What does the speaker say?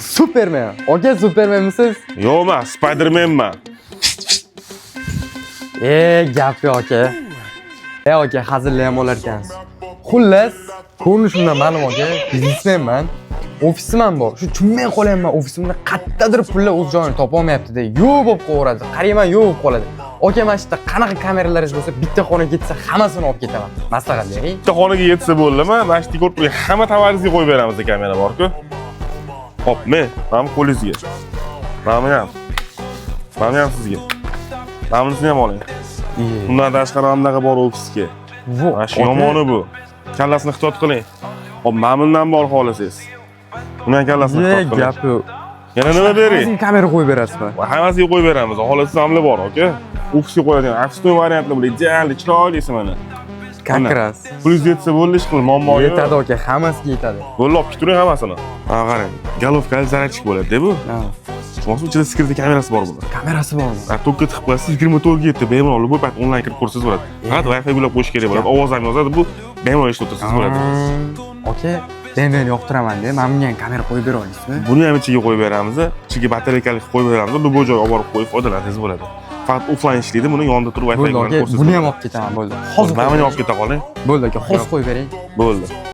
Superman. Aka, Supermanmisiz? Yo'q, man Spidermanman. E, gap yo'q, aka. E, aka, hazillar ham olar ekansiz. Xullas, ko'rinishimdan ma'lum, aka, biznesmenman. Ofisim ham bor. Shu tushunmay qolyapman, ofisimda qayerdadir pullar o'z joyini topolmayapti-da. Yo'q bo'lib qolaveradi. Qarayman, yo'q bo'lib qoladi. Aka, mana shu yerda qanaqa kameralaringiz bo'lsa, bitta xonaga ketsa, hammasini olib ketaman. Maslahat bering. Bitta xonaga yetsa bo'ldimi? Mana shu ko'rib turgan hamma tovaringizga qo'yib beramiz, kamera bor-ku. Hop, men, mana bu qo'lingizga. Mana buni ham. Mana buni ham sizga. Mana bunisini ham oling. Bundan tashqari mana bunaqa bor ofisga. Vo, Mana shu yomoni bu. Kallasini ehtiyot qiling. Hop, mana bundan bor xohlasangiz. Buni ham kallasini Ye, ehtiyot qiling. gap yo'q. Yana nima bering? Hammasiga kamera qo'yib berasizmi? Hammasiga qo'yib beramiz. Xohlasangiz hamla bor, aka. Ofisga qo'yadigan ofisnoy variantlar bular, ideal, chiroylisi mana. Как раз. Pulingiz yetsa bo'ldi, ish qil, muammo yo'q. Yetadi, aka, hammasiga yetadi. Bo'ldi, olib keturing hammasini. Ha, qarang. Головка li зарядчик bo'ladi-da bu. Ha. Tushunmoqchi, ichida скрытый kamerasi bor buni. Kamerasi bormi? Ha, tokka tiqib qo'yasiz, 24 ga 7 bemalol bu payt onlayn kirib ko'rsangiz bo'ladi. Faqat Wi-Fi ulab qo'yish kerak bo'ladi. Ovoz ham yozadi, bu bemalol eshitib o'tirsangiz bo'ladi. Aka, BMWni yoqtiraman-da. Mana bunga ham kamera qo'yib bera olasizmi? Buni ham ichiga qo'yib beramiz, ichiga batareykali qilib qo'yib beramiz, любой joyga olib borib qo'yib foydalansangiz bo'ladi. Faqat offline ishlaydi, buni yonida turib Wi-Fi Bo'ldi, bilan aka, ko'rsangiz buni ham bo'ladi. olib ketaman, bo'ldi. Hozir Mana qo'yib buni bering. olib keta qoling. Bo'ldi, aka, hozir qo'yib bering. Bo'ldi.